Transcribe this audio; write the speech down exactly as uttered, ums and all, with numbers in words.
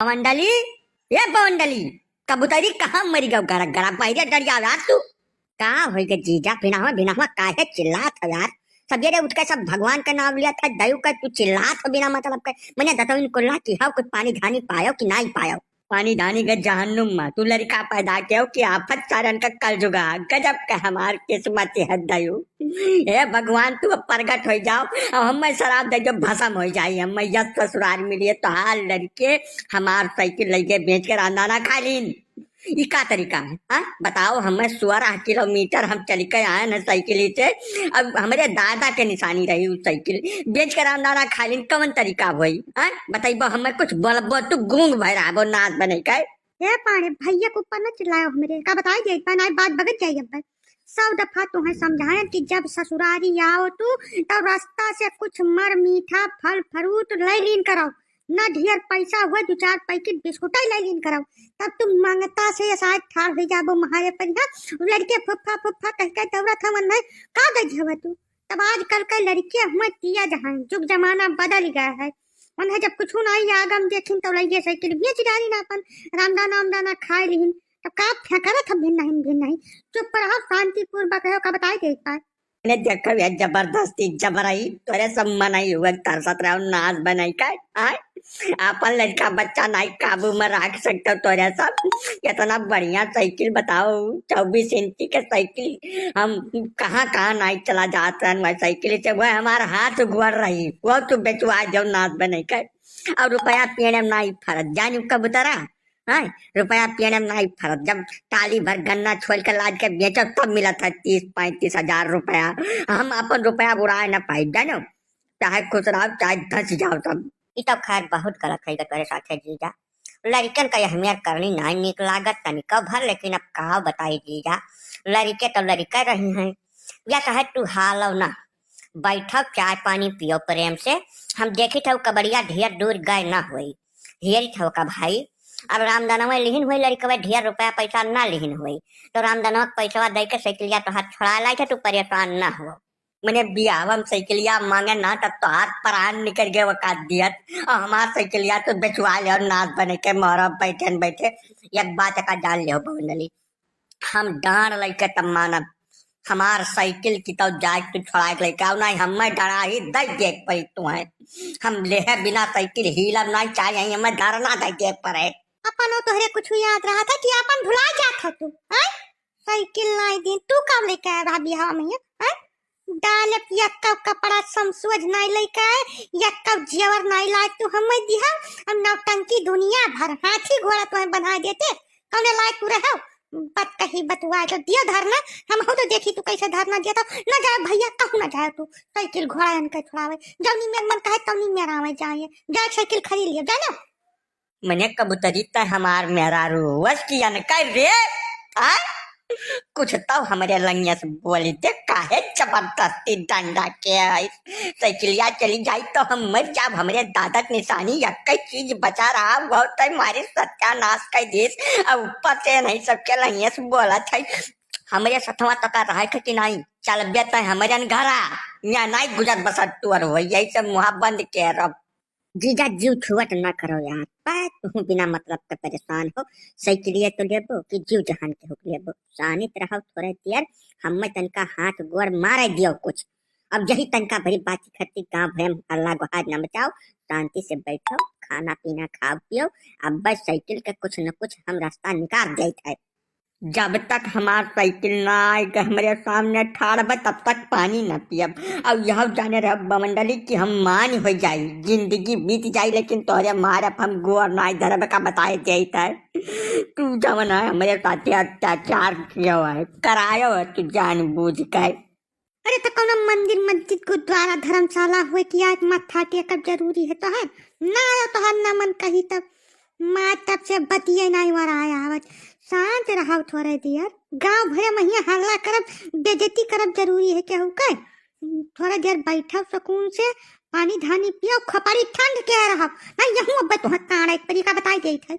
बमंडली, ए बमंडली, कबूतरी कहाँ मरि गयो? गड़ा गड़ा पहिरे डरिया यार तू। का होइ गे जीजा, बिनहवा बिनहवा काहे चिल्लात हो यार? सबेरे उठ के सब भगवान का नाम लिया था, दयू का तू चिल्लात हो बिना मतलब के। मने दतौइन कुल्ला की हो, कुछ पानी धानी पायो कि नाहीं पायो? पानी धानी के जहन्नुम मा, तू लड़िका पैदा कियो कि आफत सारन का कलजुगा, गजब का हमार किस्मत है दयू। हे भगवान, तू अब प्रगट होइ जाओ, अब हमें सराप दे जो भसम होइ जाई, हमें यस ससुरार मिलिए तो हाल लड़िके हमार साइकिल लइके बेच के रांदा ना खा लीन। ई का तरीका है, हाँ? बताओ, हमें सोरह किलोमीटर हम चलि के आए हैं साइकिल से, अब हमरे दादा के निशानी रही उ साइकिल, बेच के रांदा ना खा लीन, कवन तरीका होई, हाँ? बताइबो, हमें कुछ बोलबो, तू गूंग भय रहबो, नाच बने के। ए पाड़े, भैया के ऊपर न चिल्लायो हमरे, का बताई दे, इतना नाई बात बगत जाई अब। सौ दफा तुहें समझायन कि जब ससुरारी आओ तू, तब रास्ता से कुछ मर मीठा फल फ्रूट ले लीन करो, न ढेर पैसा हुए, दो चार पैकेट बिस्कुट ले लीन करो, तब तू मंगता से शायद ठाड़ होइ जाबो महारे पर। हाँ, लड़िके फुफ्फा फुफ्फा कह के दौड़त हवन, नहीं का गई हवा तू? तब आजकल के लड़िके हुए तिया जहाँ, जुग जमाना बदल गया है। उन्हें जब कुछ नाई आगम देखिन तो लइके साइकिल बेच डालिन, अपन रामदाना वामदाना खाए लिहिन। तब का फेंकरत ह भिन नहीं, भिन नहीं, चुप रहो, शांतिपूर्वक रहो, का बताई दे पाए। ने देखो ये जबरदस्ती जबरई, तोरे सब मनई हुए तरसत रहो नाच बनई का, आय? आपन लड़िका बच्चा नाई काबू में राख सकते हो तोरे सब। इतना बढ़िया साइकिल बताओ, चउबीस इंची के साइकिल, हम कहाँ कहाँ नाई चला जात रहन वह साइकिल से, वह हमार हाथ गोड़ रही, वह तू बेचवा जाओ नाच बनई के। और रुपया पेड़े में नाई फरत, जानी कबूतरा, हाँ, रुपया पेड़े में नाई फरत। जब टाली भर गन्ना छोल के लाद के बेचब तब मिलत है तीस पैंतीस हजार रुपया। हम अपन रुपया उड़ाए न पाई, जानो, चाहे खुश रहो चाहे धंस जाओ सब। ई तो खैर बहुत गलत है तोरे साथे जीजा, लड़िकन का अहमियत करनी नाई नीक लागत तनिको भर, लेकिन अब का बताई जीजा, लड़िके तो लड़िके रही हैं। या चाहे तू हालो ना, बैठो चाय पानी पियो प्रेम से, हम देखित हउ कबड़िया ढेर दूर गए ना होई, हेरित हउ का भाई। अब रामदनवा लिहिन होई लड़िकवा, ढेर रुपया पैसा ना लिहिन होई, तो रामदनवा के पैसवा दे के साइकिलिया तोहार छोड़ा लाई थे, तू परेशान ना हो। मने बियाहवा में साइकिलिया मांगे ना, तब तोहार प्राण निकल गए वकात दियत, और हमार साइकिलिया तो बेचवा ले और नाच बने के मोहरा बैठे न बैठे। एक बात का जान लियो बमंडली, हम डांड लइके तब मानब, हमार साइकिल की तो जाए तू छोड़ा के लेके आओ, नहीं हमें डराही दे दे पड़ी तू है। हम लेहे बिना साइकिल हिलब नहीं, चाहे यहीं हमें धरना दे दे पड़े। अपन वो तोहरे कुछ याद रहा था कि अपन भुला जात हो तू, हैं? साइकिल नहीं दिन, तू कब लेके आया रहा बियाह में, हैं? डाले यक्का कपड़ा समसुअज नहीं लेके आए, यक्का जेवर नहीं लाए तू हमें दिहा, हम नौटंकी दुनिया भर हाथी घोड़ा तुम्हें बना देते, कौने लायक तू रहो? बत कही बतुआ तो दियो धरना, हम हो तो देखी तू कैसे धरना दिया था। न जाए भैया, कहूँ न जाए तू, साइकिल घोड़ा इनके छुड़ावे, जौनी मेर मन कहे तौनी मेर आवे जाए, जाए साइकिल खरीद लियो, जाए ना। मने कबूतरी त हमार मेहरारू वस की अनकर रे, आय? कुछ तो हमरे लंगिया से बोली दे, काहे जबरदस्ती डंडा के आई? साइकिलिया चली जाई तो हम मर जाब, हमरे दादा के निशानी यक्के चीज बचा रहा, वो तो मारे सत्यानाश कर देस। अब ऊपर से नहीं सबके लंगिया से बोलत है, हमरे सथवा तो का रहे थे कि नहीं, चलबे तो हमरे न घरा, यहाँ नहीं गुजर बसर तुअर हो, यही सब मुहा बंद के रहो। जीजा, जीव छुअट ना करो यार, पै तुहूँ बिना मतलब के परेशान हो। साइकिलिया तो लेबो कि जीव जहान के हुक लेबो? शानित रहो थोड़े देर, हमें तनका हाथ गोड़ मारे दियो कुछ। अब यही तनका भरी बात की खातिर गाँव भर में हल्ला गुहार न मचाओ, शांति से बैठो, खाना पीना खाओ पियो। अब बस साइकिल के कुछ न कुछ हम रास्ता निकाल देत है। जब तक हमार साइकिल ना आए के हमरे सामने ठाड़ बा, तब तक पानी ना पियब। और यह जाने रह बमंडली कि हम मान हो जाई, जिंदगी बीत जाई, लेकिन तोहरे मारे हम गोर ना धरब का बताए देत है। तू जवन है हमरे साथे अत्याचार किया है, करायो है तू जानबूझ के। अरे तो कौनो मंदिर, मस्जिद, गुरुद्वारा, धर्मशाला होए कि आए माथा टेकब जरूरी है तो है? ना आयो तो हर ना मन कही तब माँ तब से बतिये नाई वराय आवत। शांत रहव थोड़े देर। गाँव भरे महिया हल्ला करब, बेइज्जती करब जरूरी है केहू के? थोड़े देर बैठव सुकून से, पानी धानी पियव, खपरी ठंड के रहव। ना यहूँ अब तुहर कान एक परी का बताई देत है।